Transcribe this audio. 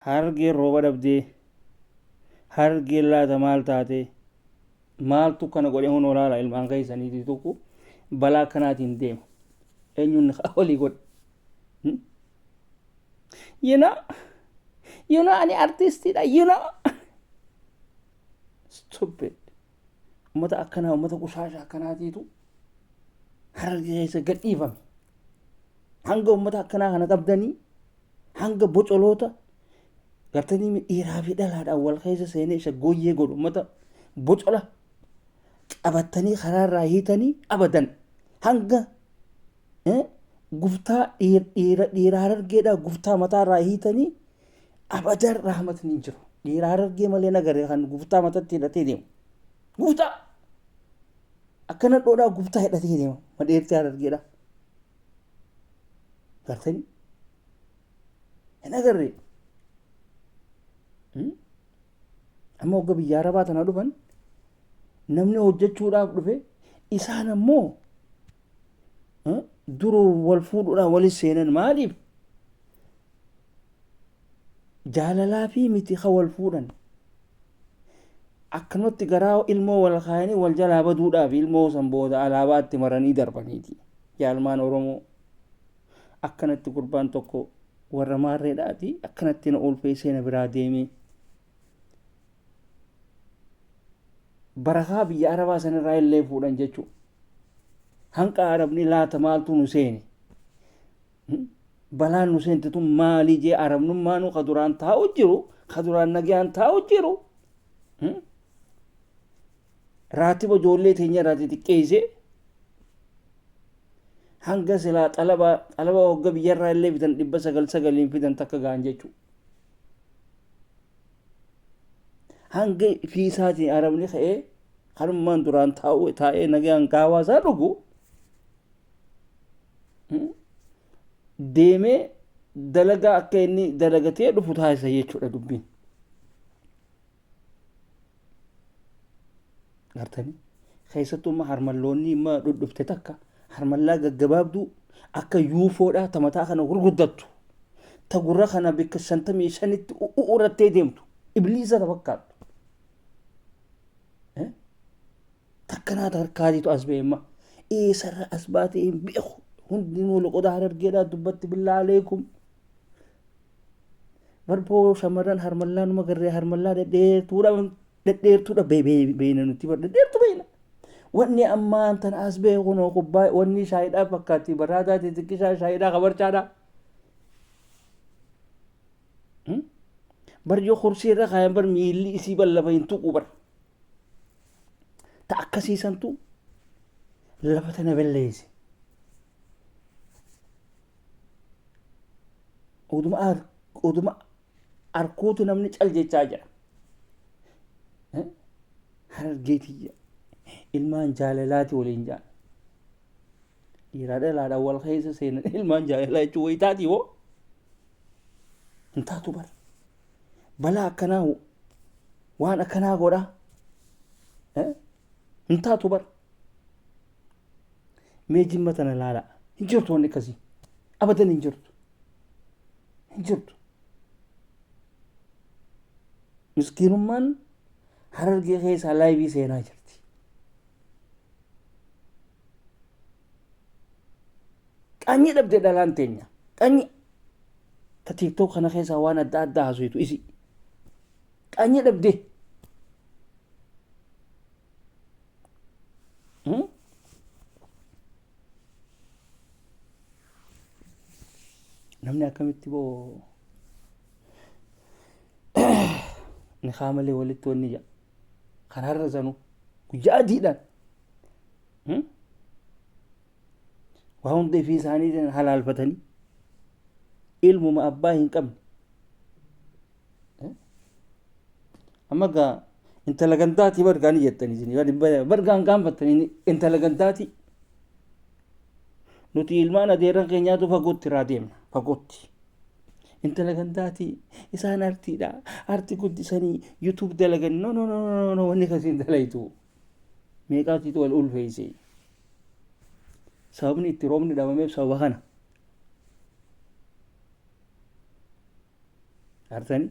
Harargeen rooba dhabdee Harargeen laata maal taate maaltu kana godhe hunoo laala ilmaan keessaniitii tokko balaa akkanaatiin deema eenyuun walii godhe. You know, you know ani artistiidha, you know. Stupid. Ummata akkanaa, ummata qushaasha akkanaatiitu Harargee keessa gadhiifame. Hanga ummata akkanaa kana qabdanii hanga bocoloota gartanii dhiiraa fi dhalaadhaan wal keessa seenee isa gooyyee godhu ummata bocola qabattanii karaarraa hiitanii abadan hanga guftaa dhiira dhiira Harargeedhaa guftaa mataarraa hiitanii abadan rahmatni hin jiru. Dhiira Harargee malee nagaree kan guftaa matatti hidhatee deemu. Guftaa akka nadhoodhaa guftaa hidhatee deema madheertii Harargeedhaa. Gartanii hin agarree. Amma hogga biyya Arabaa tana dhufan namni hojjechuudhaaf dhufe isaan ammoo duruu wal fuudhuudhaan wali seenan maaliif jaalalaa fi miti ka wal fuudhan akkanumatti garaa ilmoo wal kaayanii wal jalaa baduudhaaf ilmoo san booda alaabaatti maranii darbaniiti jaalmaan Oromoo akkanatti gurbaan tokko warra maarreedhaati akkanatti na ulfeessee na biraa deemee barakaa biyya arabaa sanirraa illee fuudhan jechuu hanqa arabni laata maaltu nu seene balaan nu seente tun maalii jee arabnummaanu ka duraan taa'u jiru ka duraan nagayaan taa'u jiru raatiba ijoollee teenya irraa xixiqqeessee hanga silaa xalaba xalaba hogga biyyarraa illee bitan dhibba sagal sagaliin fidan takka ga'an jechuudha. Hanga ifii isaatiin arabni ka'ee kanummaan duraan taa'u taa'ee nagaan gaawaa isaa dhugu deemee dalagaa akka inni dalagatee dhufu taasisa jechuudha dubbiin. Gartanii keessattuu immoo harmalloonni immoo dhudhufte takka harmallaa gaggabaabduu akka yuufoodhaa ta mataa kana gurguddattu ta gurra kana bikka 55tti u'urattee deemtu ibliisa ta fakkaattu. Takkanaa harkaatiitu as ba'e imma eessarra as baatee hin beeku hundinuu loqoda Harargeedhaa dubbatti billaa aleekum. Barboo shamarran harmallaa numa garree harmallaa dhedheertuudha dhedheertuudha beeyna nuti bar dhedheertu beeyna. Wanni ammaan tana as ba'e kunoo kubbaa wanni shaayidhaa fakkaatti baraadaa xixiqqishaa shaayidhaa kabarchaadhaa. Bar yoo kursii irra kaayan bar miilli isii bar lafa hin tuqu bar. Ta akkasii santu lafa tana balleesse. Oduma oduma arkuutu namni cal jechaa jira. Harargee tiyya ilmaan jaalalaati waliin jaan. Dhiiraa dhalaadhaan wal keessa seenan ilmaan jaalalaa jechuun wayi taatii hoo? Hin taatu bara. Balaa akkanaa waan akkanaa godhaa. Hin taatu bara. Mee jimma tana laala. Hin jirtu wanni akkasii. Abadan hin jirtu. Hin jirtu. Miskiinummaan Harargee keessaa laayivii seenaa jirti. Qanyii dhabde dhalaan teenya. Qanyii. Ta TikTok kana keessaa waan adda addaa haasoftu isi. Qanyii dhabde. Namni akkamitti boo ni kaa malee walitti wanni jedha. Karaarra sanuu guyyaa adiidhaan. Waa hunda ifii isaaniitiin halaalfatanii ilmuma abbaa hin qabne. Amma gaa intala gandaatii bargaa ni jettanii isin bargaan gaanfattanii intala gandaatii. Nuti ilmaan adeerran keenyaatu fagootti irraa deemna fagootti. Intala gandaatii isaan artiidha arti guddisanii YouTube dalagan no no no no no wanni kasiin dalaytu. Meeqaatiitu wal ulfeesse. Sababni itti roobni dhabameef sababa kana. Artanii?